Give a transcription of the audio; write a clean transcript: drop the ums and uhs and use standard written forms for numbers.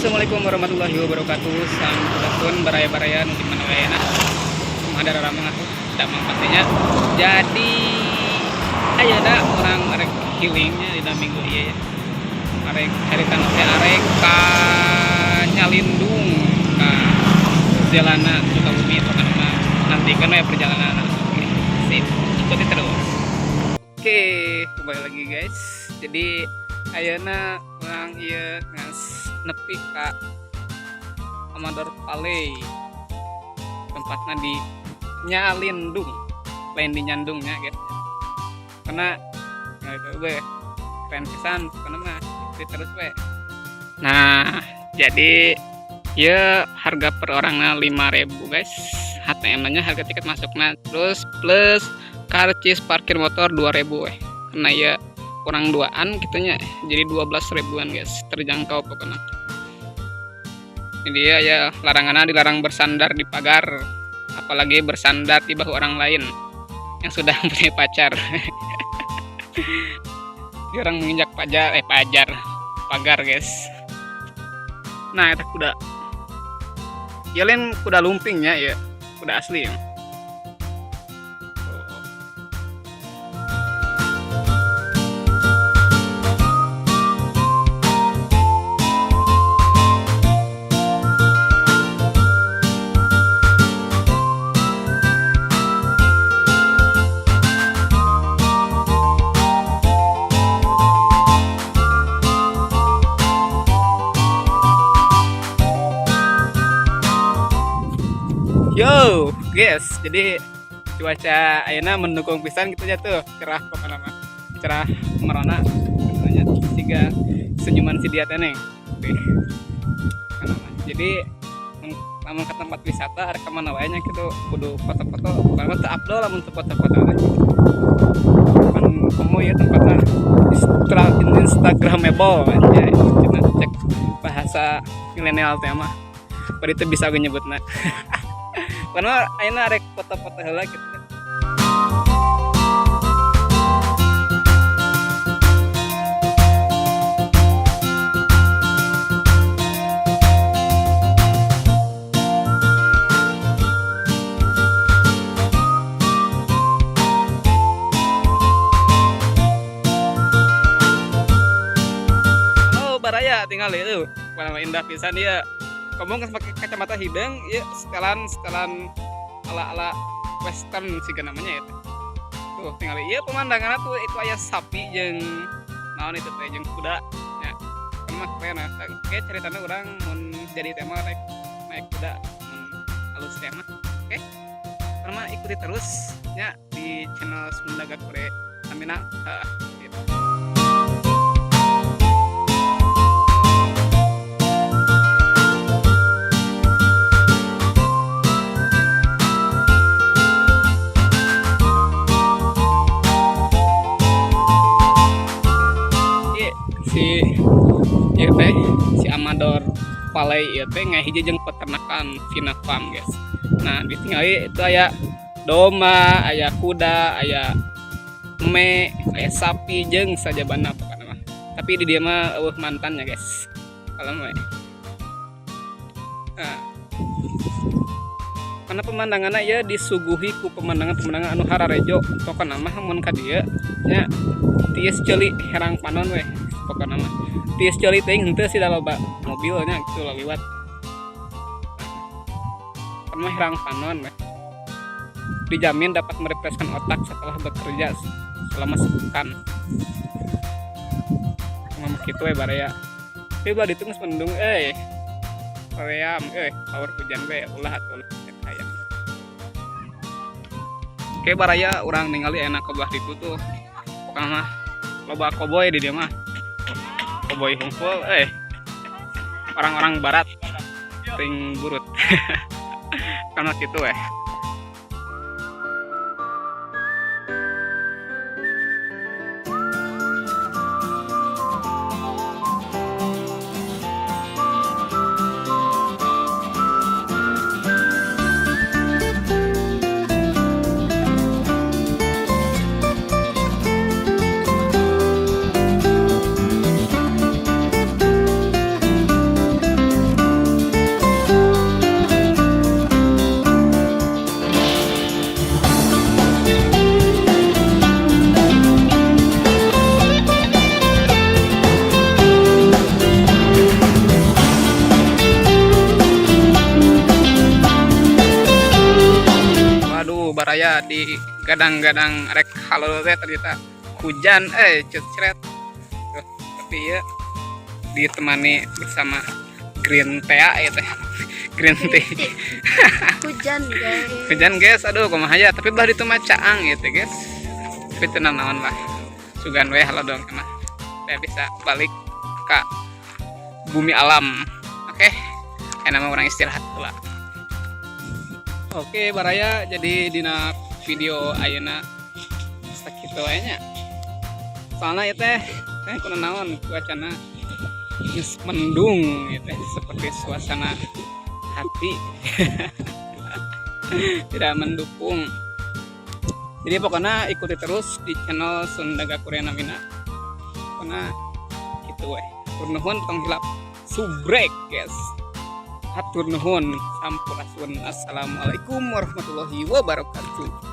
Assalamualaikum warahmatullahi wabarakatuh. Sampurasun baraya-baraya nu di mana wae na. Ada ramang atuh damang pastinya. Jadi ayeuna urang arek healingnya dina minggu ieu ya. Arek carita teh arek ka Nyalindung, ka Zelana Sukabumi itu kan mah nantikan ya perjalanan. Oke, sip, ikuti terus. Oke, kembali lagi, guys. Jadi ayeuna urang ieu ngas nepi ka Amador Valley, tempatnya di Nyalindung, lain di Nyandungnya, guys, karena nggak itu gue keren pisan karena mah ikuti terus we. Nah, jadi ya harga per orangnya 5000, guys, HTM nya harga tiket masuknya, terus plus karcis parkir motor 2000 weh, karena ya kurang duaan gitunya, jadi 12 ribuan, guys, terjangkau pokoknya. Ini dia ya larangannya, dilarang bersandar di pagar, apalagi bersandar di bahu orang lain yang sudah mempunyai pacar. Dilarang menginjak pajar, eh, pajar, pagar, guys. Nah, itu kuda ya, lain kuda lumpingnya ya, kuda asli ya. Tuh. Yo, guys, jadi cuaca ayeuna mendukung pisan gitu ya, tuh cerah pokoknya mah. Cerah merona katanya siga senyuman si dia teh, neng. Jadi lamun ke tempat wisata arek ka mana wae nya gitu kudu foto-foto, pokoknya mah teu afdol lamun teu foto-foto teh. Kan komo ya tempatnya instagramable ya, cenah cek bahasa milenial teh mah. Bari itu bisa gue nyebutna. Karena ayeuna arek foto-foto heula gitu. Halo baraya, tinggal itu warna indah pisan dia. Kamu nggak pakai kacamata hideung ya, setelan setelan ala ala western sih namanya itu. Tuh tinggal iya pemandangannya tuh, itu aya sapi jeung naon itu teh, jeung kuda ya kan mah keren ya. Kayak ceritanya urang mun jadi tema naik naik kuda mun halus tema. Oke, karena ikuti terus ya di channel Sunda Gakure Amina gitu. Iya, si ieu teh si Amador Valley ieu teh ngahiji jeung peternakan Vina Farm, guys. Nah, ditinggali itu aya domba, aya kuda, aya eme, aya sapi jeung sajabana pokokna mah. Tapi di dieu mah euweuh mantannya, guys. Kalau mah. Nah, karena pemandangannya ya disuguhi ku pemandangan-pemandangan anu hararejo, pokokna mah mun ka dieu nya tiis ceuli herang panon weh, pokokna mah tiis ceuli teuing henteu sih, da loba mobilnya gitu liwat kan mah herang panon weh, dijamin dapat merefreshkan otak setelah bekerja selama sepekan mah kitu we, baraya. Tapi ulah ditu geus mendung euy, hoream euy, power hujan we, ulah atuh ulah hayang. Oke baraya, urang ningali enak ke belah ditu tuh, pokokna mah loba koboy di dieu mah, koboy hungkul eh, orang-orang barat ring burut karena gitu eh. baraya, di gadang-gadang rek halodo teh ternyata hujan, eh, cecret. Tuh, tapi ya ditemani bersama green tea ya teh, green tea. Hujan, guys. Hujan, guys, aduh, kumaha ya, tapi belah ditu mah caang gitu, guys. Tapi tenang, naon lah, sugan we halodo mah saya bisa balik ke bumi alam. Oke, enak mah urang istirahat lah. Oke, baraya, jadi dina video ayeuna sakitu wae nya, soalnya ya teh teh kudu naon, cuacana geus mendung gitu, seperti suasana hati tidak mendukung. Jadi pokoknya ikuti terus di channel Sunda Korea Namina. Pokoknya gitu weh. Hatur nuhun, tong hilap subrek, guys. Hatur nuhun, sampurasun, assalamualaikum warahmatullahi wabarakatuh.